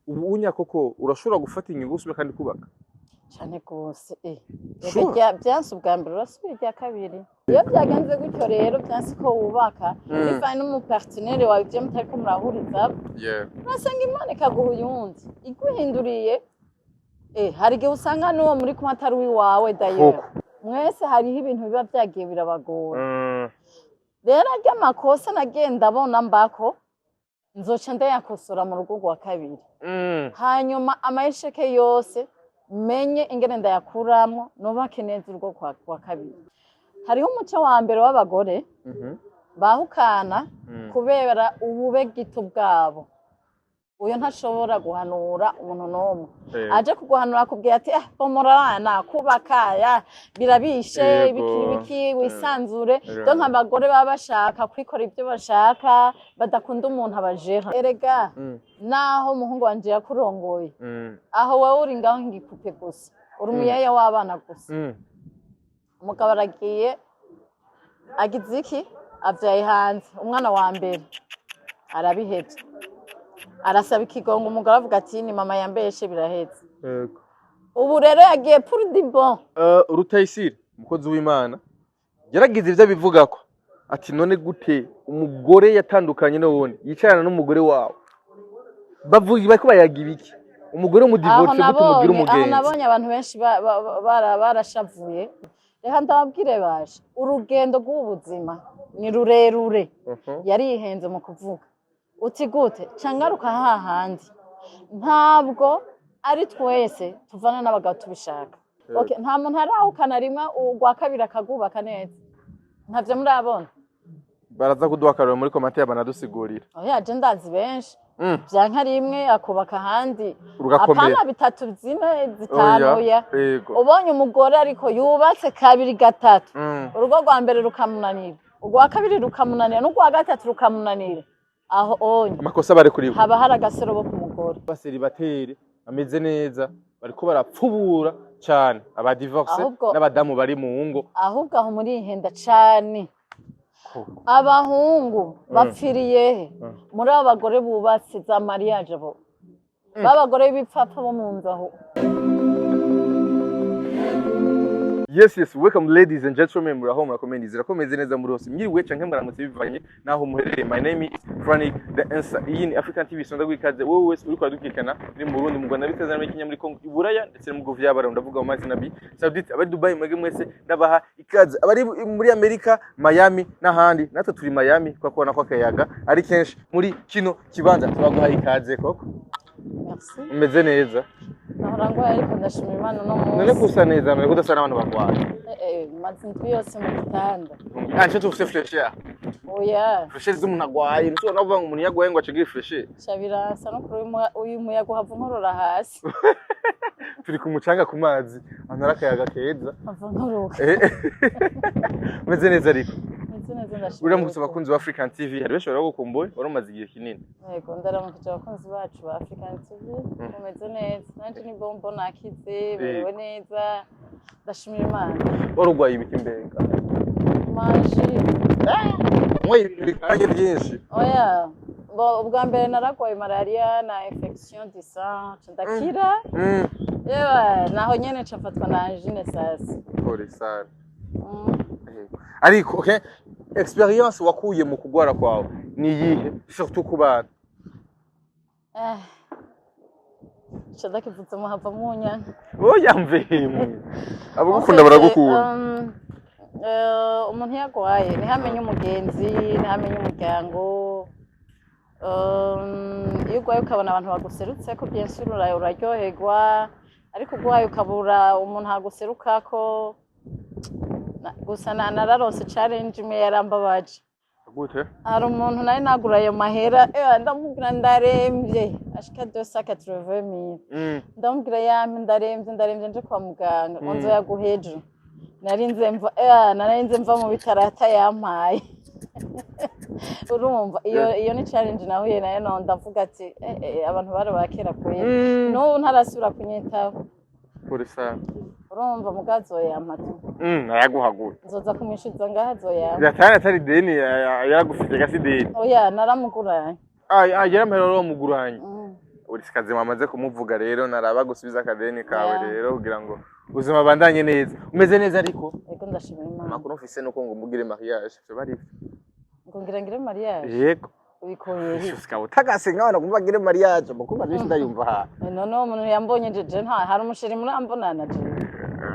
Ubu unya koko urashobora gufata ingingo usubira kandi kubaka? Cyane rwose. Sure. Byanse ubwa mbere, urasubira irya kabiri. Iyo byagenze gutyo rero, byanse ko wubaka, bivanye n'umupartenaire wawe, ibyo mutariko murahuriza, urasanga Imana ikaguha uyundi iguhinduriye. Hari igihe usanga n'uwo muri kumwe atari uwiwawe d'ailleurs. Koko. Mwese hariho ibintu biba byagiye birabagora. Rero arya makosa nagiye ndabona mbako, nzoca ndayakosora mu rugo rwa kabiri. Hanyuma ama échecs yose menye ingene ndayakuramwo, nubake neza urugo kwa kabiri. Hariho umuco wa mbere w'abagore bahukana kubera ubube gito bwabo. Uyo ntashobora guhanura umuntu n'umwe. Aje kuguhanura akubwira ati: "Eh, bomorana kubaka ya birabishe." Ibiki biki, wisanzure. Donc abagore baba bashaka kwikora ibyo bashaka, badakunda umuntu abajera erega. Naho umuhungu wanje yakurongoye, aho wowe uri ngaho ngipupe gusa, uri umuyaya w'abana gusa. Umugabo aragiye, agize iki, avyaye hanze umwana wa mbere, arabihevye, arasaba ikigongo. Umugabo avuga ati: "Ni mama yambeshe, biraheze." Ubu rero yagiye pour de bon. Rutayisire, umukozi w'Imana, yaragize ivyo abivugako, ati: "None gute umugore yatandukanye n'uwundi yicarana n'umugore wawe, bavuga bariko bayaga ibiki? Umugore Aho w'umudivorce gute umugira nabonye aho umugenzi?" Nabonye abantu benshi barashavuye. Reka ndababwire baje, urugendo rw'ubu buzima ni rurerure. Yarihenze mu kuvuga uti gute cangaruka hahandi. Ntabwo ari twese tuvana n'abagabo tubishaka. Okay, nta muntu arahukana rimwe, urwa kabiri akagubaka neza, ntavyo murabona. Baraza kuduha akarorero muri commentaire, banadusigurira. Oya, je ndazi benshi. Vyanka rimwe akubaka ahandi. Rugakomera. Apana bitatu, zine, zitanu, oya. Ubonye umugore ariko yubatse kabiri, gatatu, urugo rwa mbere rukamunanira, urwa kabiri rukamunanira, n'urwa gatatu rukamunanira, aho onye Amakosa bari kuri we. Haba hari agaserobo ku mugore. Abacélibataires bameze neza bariko barapfubura cyane abadivorce n'abadamu bari mu ngo. Ahubwo aho murihenda cane. Abahungu bapfiriye he? Muri abo bagore bubatse za mariage, bo b'abagore b'ibipfapfa bo mu nzu aho. Yes, welcome ladies and gentlemen, muraho, murakomeye, nizera ko meze neza muri hose. Mwiriwe canke mwaramutse bivanye naho muherereye. My name is Frank the Answer. Iyi ni African TV sonda gwikaze. Wowe wese uriko uradukikana uri mu Burundi, mu Rwanda, biteza muri Kenya, muri Congo, i Buraya ndetse no mu bihugu vy'Abarabu, ndavuga mu mazi nabi Saudite, abari Dubai, mwege mwese ndabaha ikaze. Abari muri Amerika, Miami n'ahandi, natwe turi Miami kwa kubona ko akayaga ari kenshi muri kino kibanza, turaguha ikaze koko. Merci. Umeze neza? Nahora ngwaye, ariko ndashima Imana uno None munsi. kusa neza, none kudasa n'abantu bagwaye? Maze indwi yose mu gitanda. Ah, nico tufise fraîcheur. Oya. Fraîcheur z'umuntu agwaye, ntushobora no kuvuga ngo umuntu iyo agwaye ngo acigire fraîcheur. Ca birasa no kuri uyu muyaga uhava unkorora hasi. Turi ku mucanga, ku mazi, ahantu hari akayaga keza. Hava nkoroka. Umeze neza ariko? Meze neza, ndashima Uramutse Imana. abakunzi ba African TV, hari benshi baragukumbuye, wari umaze igihe kinini. Yego, ndaramukije abakunzi bacu ba African TV. Mumeze neza, nanje ni bombo, nakize, merewe neza, ndashimira Imana. Wari urwaye ibiki mbega? Maji. Mwe ibintu bikanye byinshi. Oya, bo ubwa mbere naragwaye malaria na infection du sang, nca ndakira. Yewe, naho nyene nca mfatwa na angine sasa. Pole sana. Ariko okay, experience wakuye mu kugwara kwawe ni iyihe, surtout ku bana? Eh. Nca ndakivuze muhava munyanka. Oya, mvemu abagukunda baragukunda. Umuntu iyo agwaye ntihamenye umugenzi, ntihamenye umuryango. Iyo ugwaye ukabona abantu baguserutseko, bien sûr uraryoherwa, ariko ugwaye ukabura umuntu aguserukako. Gusa nararonse challenge imwe yarambabaje. Gute? Hari umuntu nari nagura ayo mahera, ndamubwira ndaremvye, ashika 280 mille. Ndamubwira yampe, ndaremvye, ndaremvye, nje kwa muganga ngo nzoyaguha ejo. Narinze mva narinze mva mu bitaro atayampaye. Urumva iyo ni challenge nahuye nayo. No ndavuga ati: "Eh, abantu bari bakera kwera." N'ubu ntarasubira kunyitaho. Pole sana. Urumva muga azoyampa tu. Araguhagura. Nzoza kumwishuza ngaho, azoyampa. Atari atari deni yaragufite gasi deni? Oya, naramuguranye. Ah, ah, yaramahera wari wamuguranye? Mm. Urikazi wamaze kumuvuga rero, naraba gusubiza akadeni kawe rero kugira ngo ubuzima bandanye neza. Umeze neza ariko? Ego, ndashima Imana. Amakuru mfise nuko ngo mugire mariage, vyo bari? Ngo ngira ngire mariage? Yego. Ubikuye he? Usika utagase nk'abana kumva ngire mariage, amakuru maze ndayumva ha. None uwo muntu yambonye jeje, nta hari umu chéri murambonana jeje?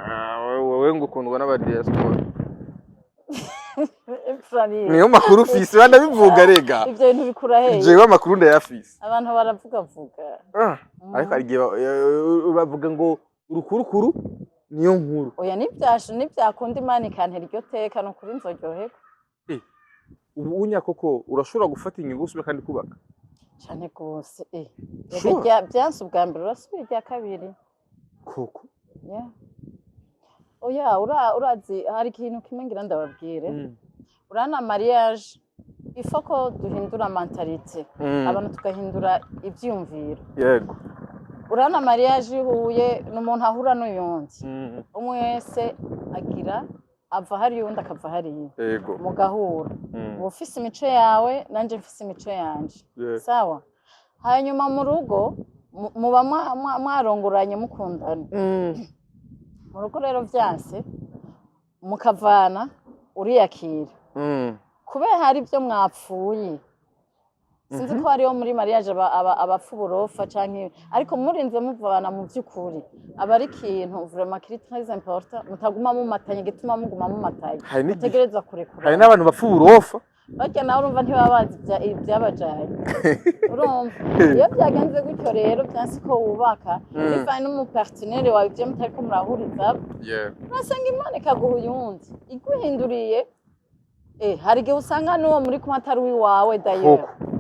Ah, wewe ngo ukundwa n'aba diaspora. Frani. Niyo makuru ufise, banabivuga rega. Ivyo bintu bikura hehe? Jewe amakuru ndayafise. Abantu baravugavuga. Ah, ariko hari igihe bavuga ngo urukurukuru niyo nkuru. Oya, nivyashu nivyakunda Imana ikantera iryo teka, ni ukuri nzoryoherwa. Ubu unya koko urashobora gufata inyungu usubira kandi kubaka? Cane gose, eh. Sure. Reka, vyanse ubwa mbere, urasubira irya kabiri. Koko? Yeah. Oya, urazi hari ikintu kimwe ngira ndababwire. Urana mariage, ifo ko duhindura mentalité, abantu tugahindura ivyiyumviro. Urana mariage ihuye n'umuntu ahura n'uyundi, umwe wese agira ava hariya, uwundi akava hariya, mugahura. Uba ufise imico yawe, nanje mfise imico yanje. Sawa, hanyuma mu rugo muba mwarongoranye mukundana. Mu rugo rero vyanse mukavana, uriyakira kubera hari ibyo mwapfuye. Sinzi ko hariho muri mariage abapfa uburofa canke, ariko murinze muvana, mu by'ukuri aba ari ikintu vraiment kiri très important. Mutaguma mumatanye, igituma muguma mumatanye, Hari mutegereza kurekura. Hari n'abantu bapfa uburofa. Barya nawe urumva ntibaba bazi ibyabajanye. Urumva iyo byagenze gutyo rero, byansi ko wubaka, bivanye n'umu partenaire wawe, ibyo mutariko murahuriza, urasanga Imana ikaguha uyundi iguhinduriye. Hari igihe usanga n'uwo muri kumwe atari uwiwawe d'ailleurs. Koko.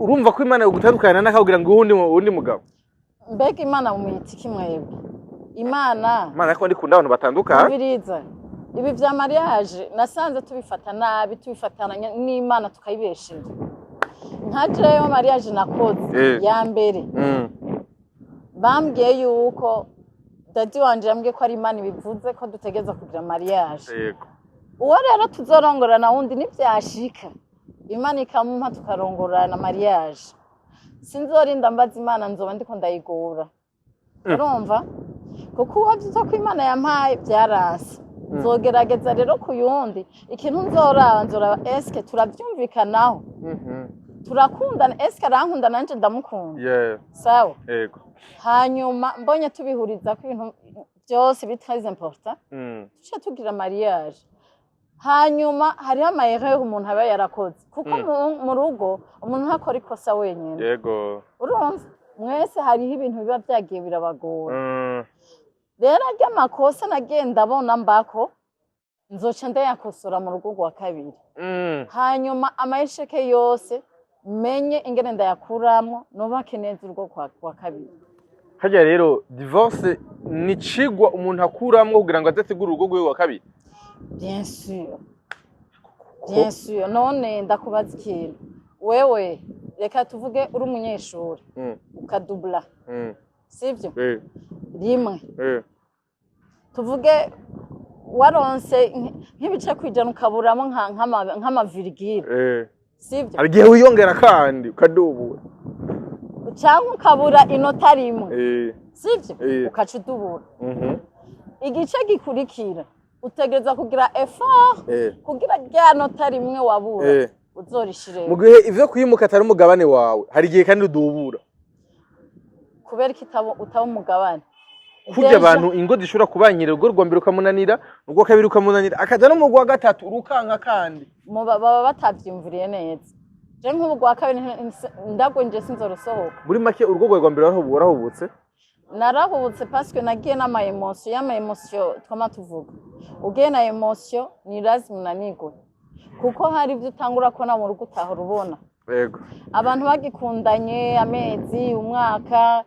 Urumva ko Imana yogutandukana n'akabwira ngo uwundi mugabo? Mbega Imana muyita iki mwebwe? Imana Imana ariko ndikunda abantu batandukana. Ubiriza, ibi vya mariage nasanze tubifata nabi, tubifatana n'Imana tukayibesheje. Nka jewe mariage nakoze ya mbere, bambwiye yuko daddy wanje yambwiye ko ari Imana ibivuze ko dutegereza kugira mariage. Uwo rero tuzorongorana wundi, nivyashika Imana ikamumpa tukarongorana mariage, sinzorinda mbaza Imana, nzoba ndiko ndayigora. Urumva, kuko uwo vyitwa ko Imana yampaye byaranse, nzogerageza rero ku yundi. Ikintu nzoraba, nzoraba eske turavyumvikanaho, turakundana, eske arankunda nanje ndamukunda? Sawa. Hanyuma mbonye tubihuriza ko ibintu byose biri très important, tuce tugira mariage. Hanyuma hariho ama erreur umuntu aba yarakoze, kuko mu rugo umuntu ntakora ikosa wenyine. Urumva mwese hariho ibintu biba vyagiye birabagora. Rero arya makosa nagiye ndabona mbako, nzoca ndayakosora mu rugo rwa kabiri. Hanyuma ama échecs yose menye ingene ndayakuramwo, nubake neza urugo kwa kabiri. Harya rero divorce ni cigwa umuntu akuramwo kugira ngo azategure urugo rwiwe wa kabiri? Bien sûr, bien sûr. None ndakubaza ikintu wewe, reka tuvuge uri umunyeshuri, ukadubla, sivyo? Rimwe, tuvuge waronse nk'ibice 100, ukaburamo nk'ama virgule, sivyo? Hari igihe wiyongera kandi ukadubura. Cyangwa ukabura inota rimwe, sivyo? Eh. Ukaca udubura. Igice gikurikira utegereza kugira effort kugira rya nota rimwe wabura uzorishireho. Mu gihe ivyo kwimuka atari umugabane wawe, hari igihe kandi udubura. Kubera ko utaba umugabane. Kurya abantu ingo zishobora kubanyira, urugo rwa mbere ukamunanira, urwo kabiri ukamunanira, akaja no mu rwa gatatu urukanka kandi. Baba batavyiyumviriye neza. Je nk'ubu rwa kabiri ndagwenje, sinzorusohoka. Muri make urugo rwawe rwa mbere warahubutse? Narahubutse parce que nagiye n'ama émotion. Y'ama émotion twama tuvuga, ugiye na émotion ni lazima unanigwe, kuko hari ibyo utangura kubona mu rugo utahora ubona. Abantu bagikundanye amezi, umwaka,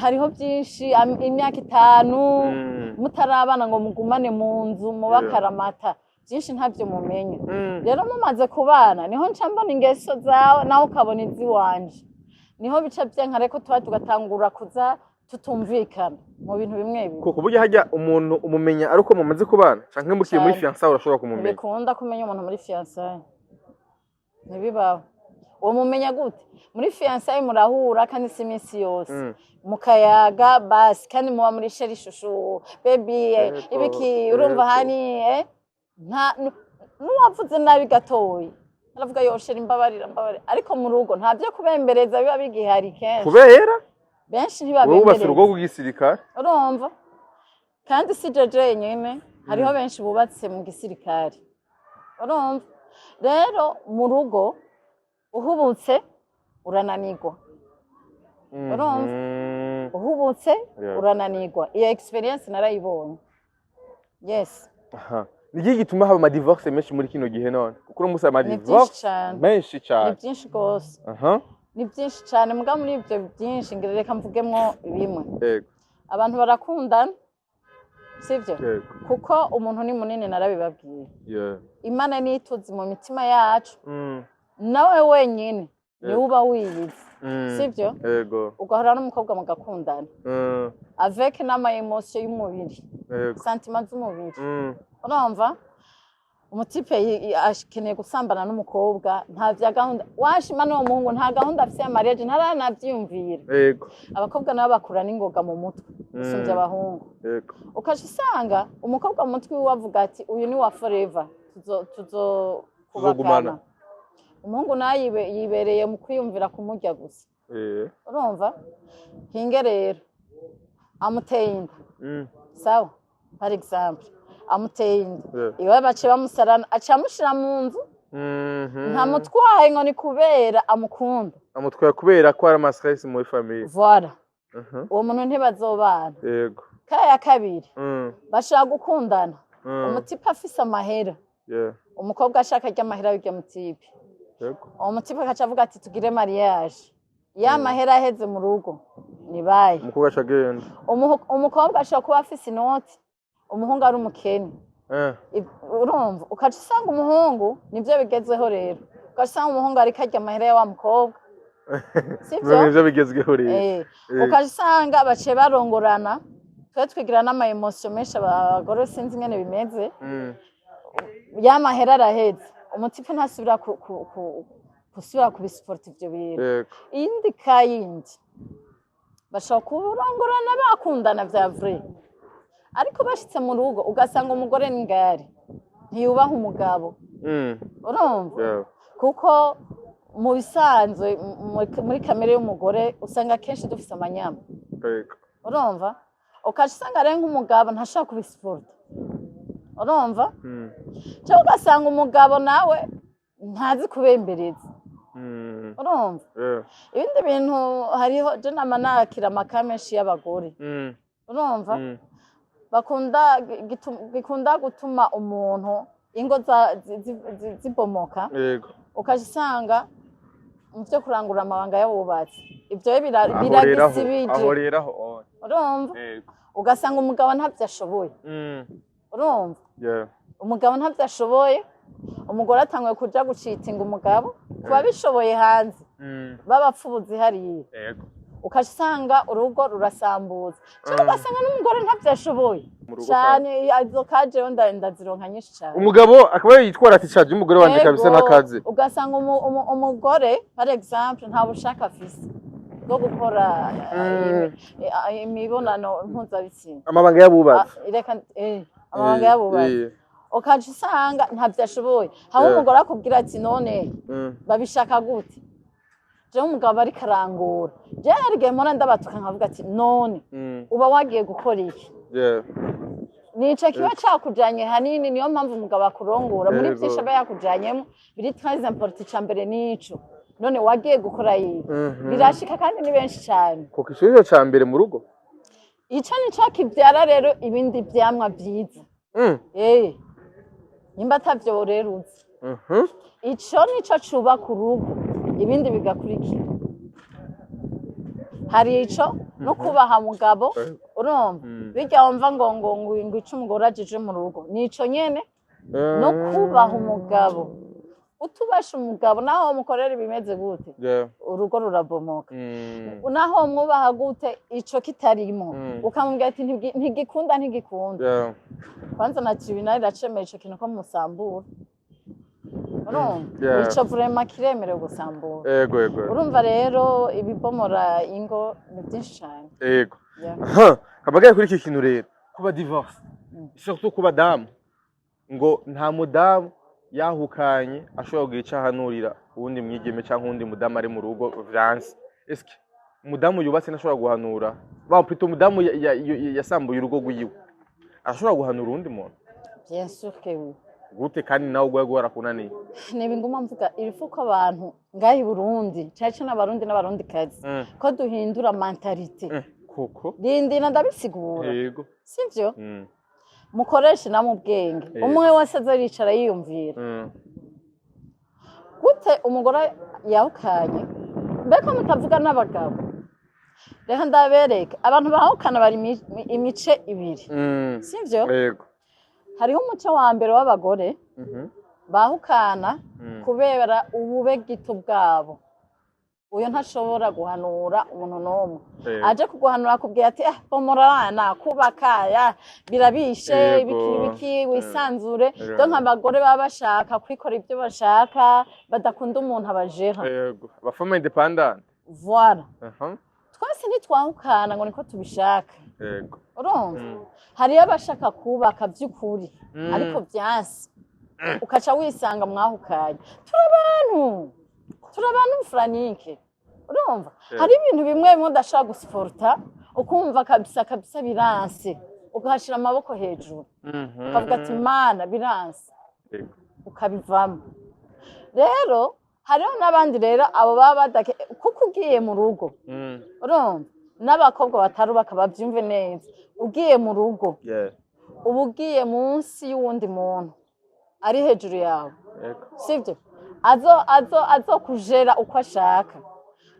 hariho byinshi, imyaka 5, mutarabana ngo mugumane mu nzu muba akaramata, byinshi ntabyo mumenya. Rero mumaze kubana niho nca mbona ingeso zawe, nawe ukabona iziwanje, niho bica byanka reko tuba tugatangura kuza tutumvikana mu bintu bimwe bimwe. Kuko burya hajya umuntu umumenya ari uko mumaze kubana, canke mukiye muri Cane. fiançailles urashobora kumumenya? Ntibikunda kumenya umuntu muri fiançailles, ntibibaho. Uwo mumenya gute? Muri fiançailles murahura, kandi si iminsi yose. Mukayaga basi, kandi muba muri chéri, chouchou, baby, ibiki, urumva. Hani nta n'uwavuze nabi gatoyi aravuga: "Yo chéri, mbabarira, mbabarira." Ariko mu rugo nta byo kubembereza biba bigihari kenshi. Kubera Benshi wowe wubatse urugo ntibabembereza. rw'igisirikare. Urumva, kandi si jeje nyine, hariho benshi bubatse mu gisirikare. Urumva rero, mu rugo uhubutse urananirwa. Urumva? Uhubutse urananirwa. Iyo expérience narayibonye, yes. Aha. Ni iki gituma haba amadivorce menshi muri kino gihe none? Kuko uno munsi Ni amadivorce byinshi cane. menshi Ni cane. byinshi rwose. Ni byinshi cyane, muga muri ibyo byinshi ngira reka mvugemwo bimwe. Abantu barakundana, sibyo? Yego. Kuko umuntu ni munini, narabibabwiye. Imana niyo ituzi mu mitima yacu. Nawe wenyine niwe uba wiyizi, sibyo? Yego. Ugahura n'umukobwa mugakundana avec n'ama émotions y'umubiri, sentiments z'umubiri. Urumva, umutype akeneye gusambana n'umukobwa, nta vya gahunda. Washima n'uwo muhungu nta gahunda afise ya mariage, ntaranavyiyumvira. Abakobwa nabo bakura n'ingoga mu mutwe gusumbya abahungu. Ukaca usanga umukobwa mu mutwe wiwe avuga ati: "Uyu ni wa forever, tuzo Tuzogumana. kubakana." Umuhungu nawe yibereye mu kwiyumvira kumurya gusa. Urumva, hinge rero amuteye inda. Sawa, par exemple amuteye inda, iwe bace bamusarana, aca amushira mu nzu. Ntamutwaye ngo ni kubera amukunda. Amutwaye kubera ko hari amastress muri famille. Voilà. Uwo muntu ntibazobana. Kaya kabiri, bashaka gukundana, umutype afise amahera, umukobwa ashaka arya amahera y'urya mutype. Uwo mutype akaca avuga ati: "Tugire mariage." Ya mahera aheze mu rugo ni bayi. Umukobwa aca agenda. Umukobwa ashobora kuba afise inoti, umuhungu ari umukene. Urumva, ukaca usanga umuhungu nibyo bigezweho rero, ugaca usanga umuhungu ariko arya amahera ya wa mukobwa, sivyo? Nivyo bigezweho rero. Ukaca usanga baciye barongorana. Twe twigira n'ama émotions menshi abagore, sinzi ingene bimeze. Ya mahera araheze, umutype ntasubira gusubira kubisupporta ivyo bintu. Iyindi kayindi, bashobora kurongorana bakundana vya vrai, ariko bashitse mu rugo ugasanga umugore ni ngari, ntiyubaha umugabo. Urumva? Yeah. Kuko mu bisanzwe muri kamere y'umugore usanga kenshi dufise amanyama. Urumva, ukaca usanga rero nk'umugabo ntashobora kubisupporta, urumva? Cyangwa ugasanga umugabo nawe ntazi kubembereza. Urumva? Yeah. Ibindi bintu hariho, je nama nakira amaka menshi y'abagore. Urumva? Bakunda gikunda gutuma umuntu ingo zibomoka. Ukaca usanga mu byo kurangura amabanga y'abubatsi, ibyo Aho rero aho biragisibije. Aho rero aho. Oh. Urumva? Yego. Ugasanga umugabo ntabyo ashoboye. Urumva? Yeah. Umugabo ntabyo ashoboye, umugore atanguye kuja gucitinga umugabo kuba bishoboye hanze, b'abapfubuzi hariya. Ukaca usanga urugo rurasambuza, cyangwa ugasanga n'umugore ntabyo ashoboye Mu rugo. Cyane izo kajeho ndazironka nyinshi cyane. Umugabo akaba yitwara ati: "Caje umugore wanje kabisa ntakazi." Ugasanga umugore par exemple nta bushake afise bwo gukora imibonano mpuzabitsina. Amabanga y'abubatsi. Ah, reka amabanga y'abubatsi. Ukaca usanga ntabyo ashoboye, aho umugore akubwira ati: "None babishaka gute? Jewe umugabo ariko arangura." Jewe hari igihe mpora ndabatuka nkavuga ati: "None uba wagiye gukora iki?" Nico kiba cakujanye hanini, niyo mpamvu umugabo akurongora muri vyinshi aba yakujanyemo biri très important. Ica mbere nico: none wagiye gukora yibi? Birashika, kandi ni benshi cane. Kuko ico nico ca mbere mu rugo. Ico nico kivyara rero ibindi vyamwa vyiza. Nimba atavyo rero uzi, ico nico cubaka urugo, ibindi bigakurikira. Hari ico no kubaha mugabo, urumva? Bijya wumva ngo ico umugore ajije mu rugo nico nyene, no kubaha umugabo. Utubasha umugabo, naho mukorera ibimeze gute, urugo rurabomoka. Naho mwubaha gute, ico kitarimo, ukamubwira ati: "Ntigikunda, ntigikunda." Kwanza na tribunal iracemera ico kintu ko musambura. Urumva, ico vraiment kiremerewe gusambura. Ego ego Urumva rero, ibibomora ingo ni byinshi cyane. Yeah. Aha, kabagaye kuri iki kintu rero, kuba divorce, surtout ku badamu, ngo nta mudamu yahukanye ashobora kugira icyo ahanurira uwundi mwigeme cyangwa uwundi mudamu ari mu rugo vyanse. Eske umudamu yubatse ntashobora guhanura ba, plutôt umudamu yasambuye urugo rwiwe ashobora guhanura uwundi muntu? Bien sûr que oui. Gute, kandi nawe ubwawe warakunaniye? Niba nguma mvuga, il faut ko abantu ngaha i Burundi, cyane cyane Abarundi n'Abarundikazi, ko duhindura mentalité. Koko. Rindira, ndabisigura. Sivyo? Mukoreshe namwe ubwenge. Umwe wese aze aricara yiyumvira. Gute umugore yahukanye? Mbega mutavuga n'abagabo? Reka ndabereke, abantu bahukana bari imice ibiri. Sivyo? Yego. Hariho umuco wa mbere w'abagore bahukana kubera ubube gito bwabo. Uyo ntashobora guhanura umuntu n'umwe. Aje kuguhanura akubwira ati: "Ah, bomora kubaka ya birabishe." Ibiki ibiki, wisanzure. Donc abagore baba bashaka kwikora ibyo bashaka, badakunda umuntu abajera. Yego, aba femmes indépendantes. Voilà. Twese ntitwahukana ngo niko tubishaka. Urumva, hariyo abashaka kubaka by'ukuri, ariko byanse, ukaca wisanga mwahukanye. Turi abantu, turi abantu, Franike. Urumva, hari ibintu bimwe bimwe udashobora gusuporta, ukumva kabisa kabisa biranse, ukahashira amaboko hejuru, ukavuga ati: "Mana, biranse." Ukabivamo. Rero hariho n'abandi rero, abo baba badake, kuko ugiye mu rugo, urumva, n'abakobwa batarubaka babyumve neza, ugiye mu rugo, uba ugiye munsi y'uwundi muntu ari hejuru yawe. Sibyo? Azo kujera uko ashaka.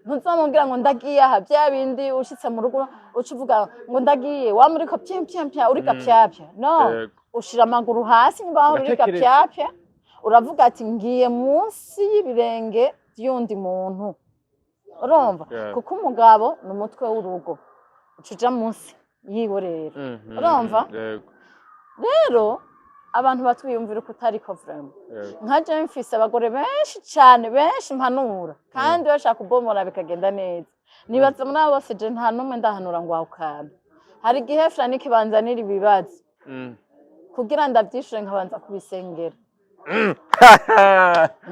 Ntuzamubwira ngo ndagiye aha, bya bindi ushitse mu rugo uca uvuga ngo ndagiye, waba uriko pya pya pya, urika pyapya. No. Ushira amaguru hasi, niba waba urika Uratekereza. pyapya, uravuga ati: "Ngiye munsi y'ibirenge by'undi muntu." Urumva? Kuko umugabo ni umutwe w'urugo, uca uja munsi yiwe rero. Urumva? Yego. Rero abantu batwiyumvira uko utariko vraiment. Nka jewe mfise abagore benshi cyane, benshi mpanura, kandi bashaka kubomora bikagenda neza. Nibaza muri abo bose, je nta n'umwe ndahanura ngo ahukane. Hari igihe, Franike, banzanira ibibazo, kugira ndavyishure nkabanza kubisengera.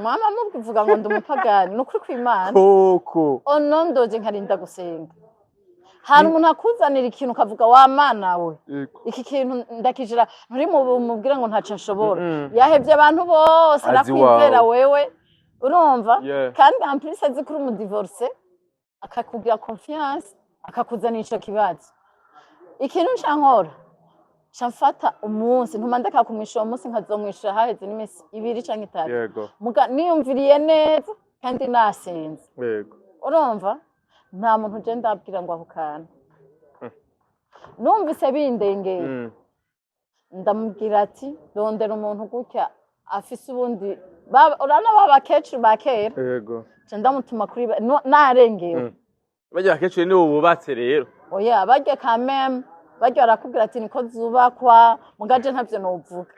Mama mubivuga ngo ndi umupagani, ni ukuri kw'Imana. Koko. Onondoje nkarinda gusenga. Hari umuntu akuzanira ikintu, ukavuga: "Wa Mana we, iki kintu ndakijira." Nturi mu mubwira ngo ntaco nshobora. Yahevye abantu bose, Azi arakwizera iwawe. wewe. Urumva? Yeah. Kandi en plus azi ko uri umu divorcé, akakugira confiance, akakuzanira ico kibazo. Ikintu nca nkora, nca mfata umunsi, ntuma ndeka kumwishura uwo munsi, nkazomwishura haheze n'iminsi 2 canke 3. Muga niyumviriye neza kandi nasenze. Urumva, nta muntu uje ndabwira ngo ahukana. Numvise bindengeye, ndamubwira ati: "Rondera umuntu gutya afise ubundi." Urabona ba bakecuru ba kera? Nca ndamutuma kuri narengewe. Barya bakecuru nibo bubatse rero. Oya, barya kameme, barya barakubwira ati niko zubakwa, mugaje ntavyo novuga.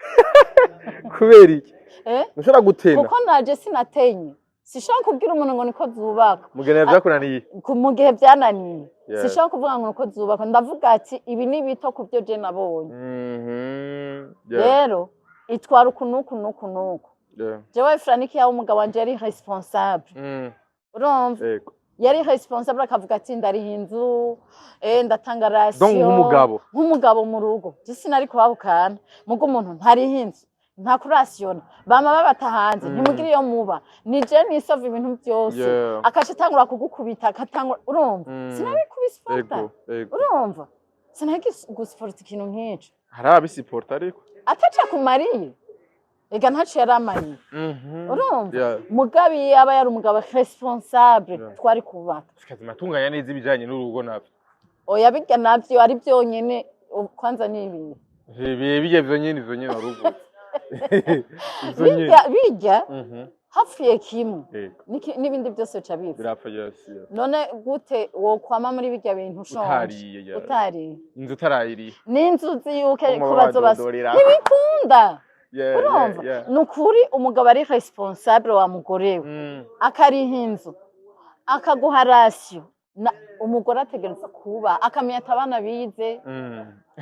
Kubera iki? Eh? Ntushobora gutena? Kuko naje sinatenye, sishobora kubwira umuntu ngo niko zubaka. Mugeni vyakunaniye. Mu gihe byananiye, sishobora kuvuga ngo niko zubakwa. Ndavuga ati ibi ni bito ku byo je nabonye. Rero itwara uku n'uku n'uku n'uku. Jewe, Franiki, yawe umugabo wanje yari responsable. Urumva? Yego. Yari responsable, akavuga ati: "Ndariha inzu, ndatanga ration." Donc nk'umugabo. Nk'umugabo mu rugo. Je sinari kuhabukana mugo umuntu ntariha inzu, ntakurasiyona, bama babata hanze, ntimugire iyo muba, ni je nisova ibintu byose. Akaca atangura kugukubita, akatangura, urumva? Sinari kubisuporta. Ego ego. Urumva, sinari gusuporta ikintu nk'ico. Hari ababisiporta ariko. Ataca kumariye, ega ntaco yari amariye. Urumva? Yeah. Mugabe yaba yari umugabo responsable, twari kubaka. Sikazima atunganya neza ibijanye n'urugo navyo. Oya, birya navyo ari byonyene, kwanza ni ibintu Ibi bijya ivyo nyene, ivyo nyene waruvuze. Ivyo nyene. Bijya hapfuye kimwe, n'ibindi byose bica bipfa. Birapfa, yes. None gute wokwama muri bijya bintu ushonje? Utariye, yeah. Utariye. Inzu utarayiriye. N'inzu uzi yuko Uma ko bazobasa badodorera. ntibikunda. Urumva, ni ukuri, umugabo ari responsable wa mugore we, akariha inzu, akaguha ration, umugore ategereza kuba akamenya ati abana bize.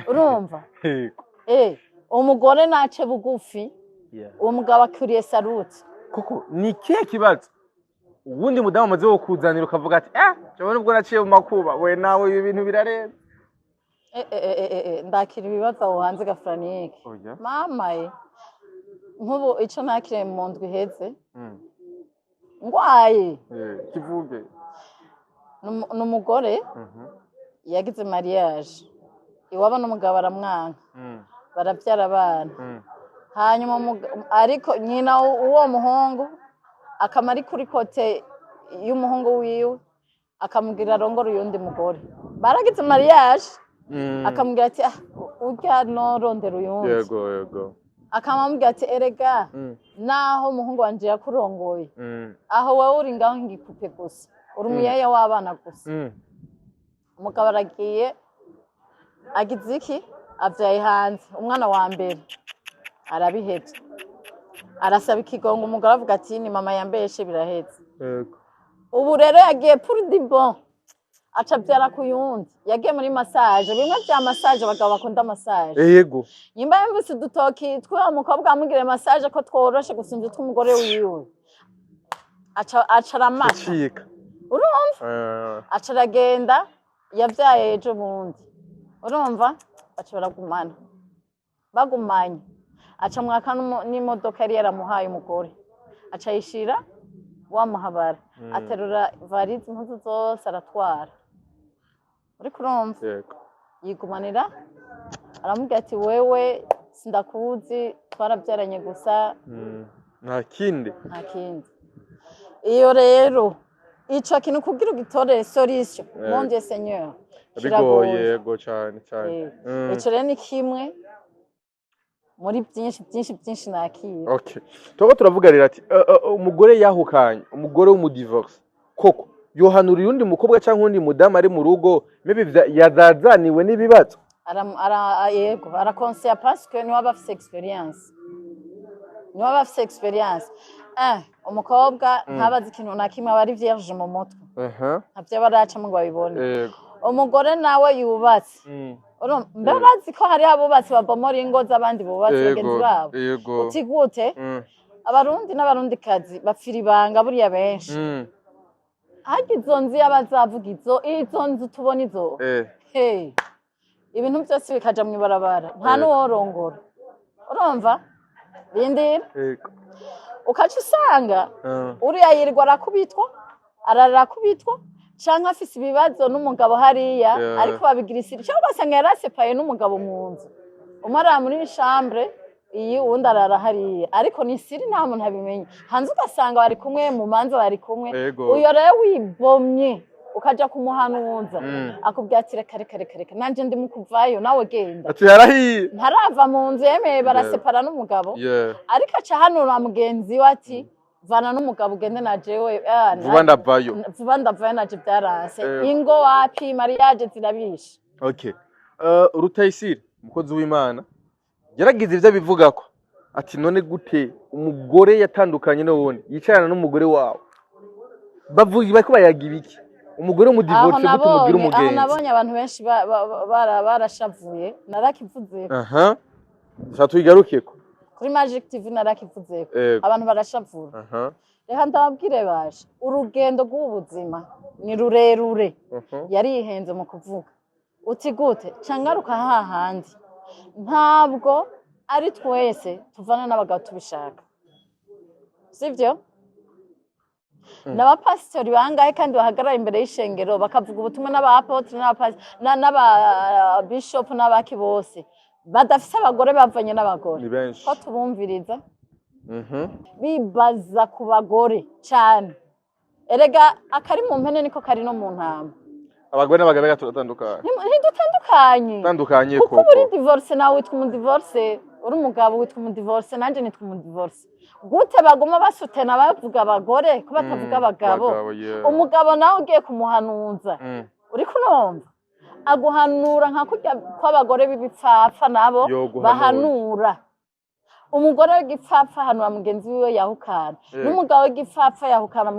Urumva? Yego. Umugore nace bugufi. Uwo mugabo akwiriye saluti. Kuko ni ikihe kibazo uwundi mudamu amaze kukuzanira ukavuga ati: "Eh, jewe nubwo naciye mu makuba, we nawe ibi bintu birarenze"? Ndakira ibibazo aho hanze, Gafranike. Oya. Mama ye, nk'ubu ico nakiriye mu ndwi iheze, ngwaye. Kivuge. Ni umugore yagize mariage, iwabo n'umugabo aramwanka, barabyara abana. Hanyuma ariko nyina w'uwo muhungu akama ari kuri côté y'umuhungu wiwe, akamubwira arongore uyundi mugore. Baragize mariage, akamubwira ati: "Ah, urya norondera uyundi." yego yego Akamubwira ati: "Erega naho umuhungu wanje yakurongoye, aho wowe uri ngaho ngikupe gusa, uri umuyaya w'abana gusa." Umugabo aragiye, agize iki, avyaye hanze umwana wa mbere, arabihevye, arasaba ikigongo umugore, avuga ati: "Ni mama yambeshe", biraheze. Ubu rero yagiye pour de bon, aca avyara ku yundi. Yagiye muri massage, bimwe vya massage, abagabo bakunda massage. Nyimba yumvise udutoki tw'uwo mukobwa amugiriye massage ko tworoshe gusumvya utw'umugore wiwe, aca aramata. Acika. Urumva? Aca aragenda, yavyaye ejo bundi. Urumva, baca baragumana. Bagumanye, aca mwaka n'imodoka yari yaramuhaye umugore, aca ayishira wamuhabara, aterura valise, impuzu zose aratwara. Uriko urumva? Yego. Yigumanira, aramubwira ati: "Wewe sindakuzi, twarabyaranye gusa." Nta kindi. Nta kindi. Iyo rero ico kintu kugira ugitorere solution, mon Dieu Seigneur, bigoye. Kiragoye. Yego, cyane cyane. Ico rero ni kimwe muri byinshi byinshi byinshi nakira. Okay, turiko turavuga rero ati umugore yahukanye, umugore w'umudivorce, koko yohanura undi mukobwa cyangwa undi mudamu ari mu rugo, maybe yazazaniwe n'ibibazo? Yego, arakonseya, parce que niwe aba afise expérience, niwe aba afise expérience. Umukobwa ntabazi ikintu na kimwe, aba ari vierge mu mutwe, ntavyo aba aracamo ngo babibone. Umugore nawe yubatse, urumva, mbe urazi ko hariho abubatsi babomora ingo z'abandi bubatsi bagenzi babo? Yego. Uti gute? Abarundi n'Abarundikazi bapfira ibanga buriya benshi. Harya izo nzu y'abazavuga, izo nzu tubona izo, hey, ibintu byose bikaja mw'ibarabara, nta n'uworongora. Urumva, rindira, ukaca usanga uriya yirirwa arakubitwa, arara arakubitwa, canke afise ibibazo n'umugabo hariya, ariko babigira isiri, cyangwa ugasanga yarasepaye n'umugabo mu nzu, umwe arara muri chambre iyi, uwundi arara hariya, ariko ni siri, nta muntu abimenya. Hanze ugasanga bari kumwe, mu manza bari kumwe. Uyo rero wibomye ukaja kumuhanuza, akubwira ati: "Reka, reka, reka, reka, nanje ndi mu kuvayo, nawe genda." Ati yarahiye. Ntarava mu nzu, yemeye barasepara n'umugabo, ariko aca hanura mugenzi we ati: "Vana n'umugabo ugende na jewe, Vuba ndavayo. Vuba ndavayo, naje byaranse." Ingo wapi, mariage zirabishe. Okay, Rutayisire, umukozi w'Imana, yaragize ivyo abivugako ati: "None gute umugore yatandukanye n'uwundi yicarana n'umugore wawe, bavuga bariko bayaga ibiki? Umugore Aho w'umudivorce gute umubwira nabonye aho umugenzi?" Nabonye abantu benshi barashavuye, narakivuzeko. Aha dushaka tuyigarukeko. Kuri Magic TV narakivuzeko. Abantu barashavura. Reka ndababwire baje, urugendo rw'ubu buzima ni rurerure. Yarihenze mu kuvuga uti gute cangaruka hahandi, ntabwo ari twese tuvana n'abagabo tubishaka, sibyo? N'abapasitori bangahe kandi bahagarara imbere y'ishengero bakavuga ubutumwa, n'aba-apôtre, n'ababishopu n'abaki bose badafise abagore, bavanye n'abagore? Ni benshi. Ko tubumviriza, bibaza ku bagore cane. Erega akari mu mpene niko kari no mu ntama. Abagore n'abagabo reka turatandukanye. Ntidutandukanye. Tandukanye. Kuko Koko. uba uri divorce, nawe witwa umudivorce, uri umugabo witwa umudivorce, nanjye nitwa umudivorce. Gute baguma basutena bavuga abagore ko batavuga abagabo? Abagabo, yeah. Umugabo nawe ugiye kumuhanuza, uriko urumva aguhanura nka kurya kw'abagore b'ibipfapfa nabo Yoguhanura. bahanura. Umugore w'igipfapfa ahanura mugenzi wiwe yahukana, n'umugabo w'igipfapfa yahukana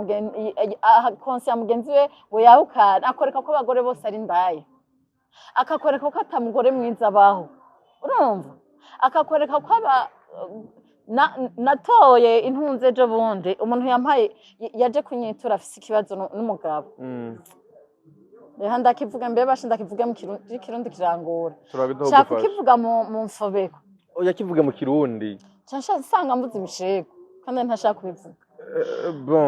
konseya mugenzi we ngo yahukana. Akwereka ko abagore bose ari indaya, akakwereka ko atamugore mwiza abaho, urumva? Akakwereka ko aba natoye intunze ejo bundi, umuntu yampaye yaje kunyitura afise ikibazo n'umugabo. Reka ndakivuga mbe bashe, ndakivuge mu Kirundi, kirangora. Turabiduha. Nshaka Gufasha. kukivuga mu mfobeko. Oya, kivuge mu Kirundi. Nca nsanga mvuze ibishego kandi ntashaka kubivuga. Bon,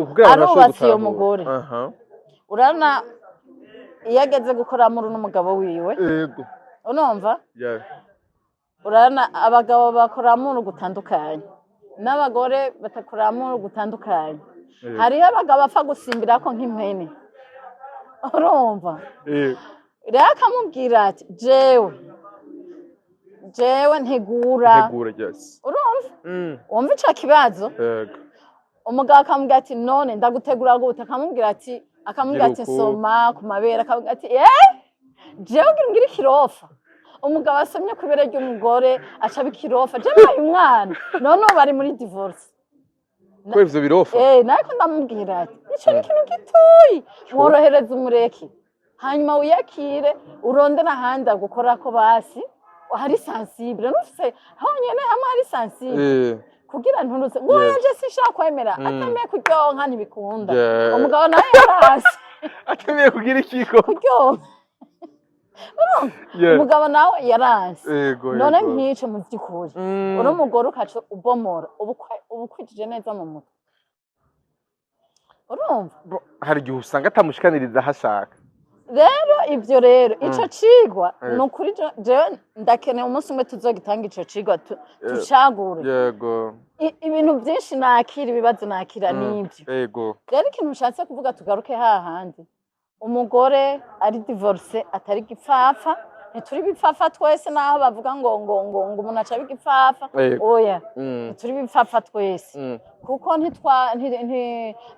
kugira abantu bashobore Arubatse iyo gutahura. mugore. Urabona iyo ageze gukora muri n'umugabo wiwe, urumva? Yeah. Urabona abagabo bakora muri gutandukanye n'abagore batakora muri gutandukanye. Hariho abagabo bapfa gusimbirako nk'impene, urumva? Rero akamubwira ati: Jewe ntegura." Ntegura, yes. Urumva? Wumva ico kibazo? Yego. Umugabo akamubwira ati: "None ndagutegura gute?" Akamubwira ati Gira uku. "Soma ku mabere." Akamubwira ati: "Eh, jewe ngira ngire ikirofa?" Umugabo asomye ku ibere ry'umugore aca aba ikirofa. Je mbaye umwana, none ubu bari muri divorce. Ko ivyo birofa. Eh, nariko ndamubwira ati: "Ico ni ikintu gitoyi, mworohereza, umureke, hanyuma wiyakire, uronde n'ahandi agukorako, basi hari sensible, nufise honyene hamwe hari sensible, kugira nturuze ngo yaje sinshaka kwemera." Atemeye kuryonka ntibikunda. Umugabo nawe yarasi. Atemeye kugira ikiko. Kuryonka. Umugabo nawe yaranse. None nk'ico mu vy'ukuri, uri umugore ukaca ubomora, uba ukwijije neza mu mutwe, urumva? Hari igihe usanga atamushikaniriza aho ashaka. Rero ivyo, rero ico cigwa, ni ukuri jewe ndakeneye umunsi umwe tuzogitanga ico cigwa, tucagure. Ibintu byinshi nakira, ibibazo nakira nibyo. Rero ikintu ushatse kuvuga, tugaruke hahandi: umugore ari divorce atari igipfapfa. Ntituri ibipfapfa twese, naho bavuga ngo umuntu aca aba igipfapfa. Oya, ntituri ibipfapfa twese, kuko ntitwa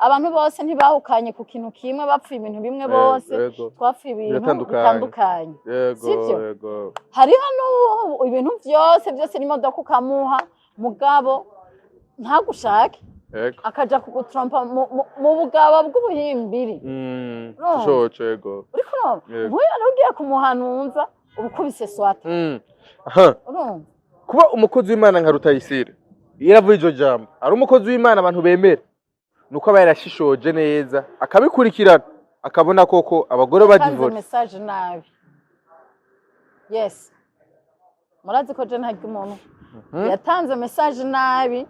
abantu bose ntibahukanye ku kintu kimwe, bapfuye ibintu bimwe bose. Twapfuye ibintu Biratandukanye. bitandukanye. Sivyo? Yego. Hariho n'ubu ibintu byose byose n'imodoka ukamuha, mugabo ntagushake, akaja kugutrompa mu bugabo bw'ubuhimbiri. Urumva? Coco, yego. Uriko urumva? Yego. Nk'uyu rero ugiye kumuhanuza, uba ukubise swata. Aha. Urumva? Kuba umukozi w'Imana nka Rutayisire iyo aravuye iryo jambo, ari umukozi w'Imana abantu bemera, nuko aba yarashishoje neza, akabikurikirana, akabona koko abagore Yatanze badivorce. message nabi. Yes, murazi ko je ntarya umuntu. Yatanze message nabi.